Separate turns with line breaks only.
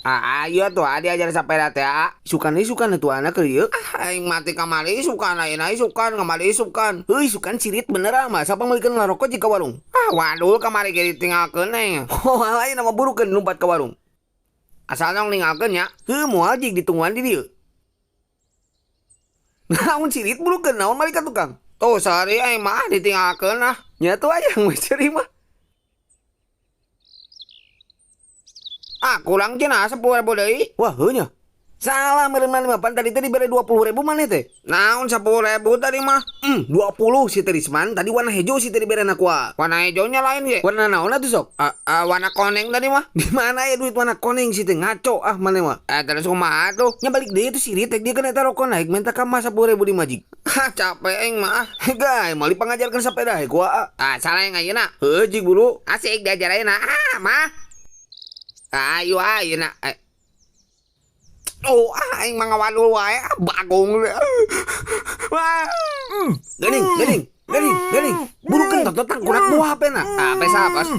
Ah, ayo tuh ah, diajar sepeda teh ah. Isukan isukan atuh anak keur ieu. Ah, aing mati kamari isukan, ayeuna isukan, kamari isukan. Heuy, isukan sirit bener ah, masa pangmeulikeun laroko jika warung. Ah, waduh kamari ge ditinggalkeun aing. Oh, ayeuna mah burukeun lumpat ka warung. Asal nong ninggalkeun nya. Heuh, moal jig ditungguan di dieu. Naon sirit burukeun naon mali ka tukang. Tuh sehari aing mah ditinggalkeun ah. Nya tuh aya we ceuri mah. Ah, kurang cenah 10.000 deui. Wah, heuh nya. Salah meureun maneh mah pan tadi teh dibere 20.000 maneh teh. Naon 10.000 tadi mah? 20 si teh Risman tadi warna hejo si teh diberena ku a. Warna hejonya lain ge. Warna naon atuh sok? Warna koneng tadi mah. Di mana aya duit warna koneng si teh ngaco ah maneh mah. Terus kumaha tuh? Nya balik deui tuh sirit teh dia kana eta rokok naik minta ka mah 10.000 di majik. Hah, capek aing mah ah. Hegay, moal dipangajarkeun sapeda he ku aa. Ah, salah yang ayeuna. Heuh jig buru. Asik diajar ayeuna. Ah, mah. Ayo ayeuna. Oh, ah, aing mah ngawadul wae, ah, bagong. Wah. Geuning, geuning, geuning, geuning. Burukeun totot tangkurak buah HP na. Ah, HP saha, Bos?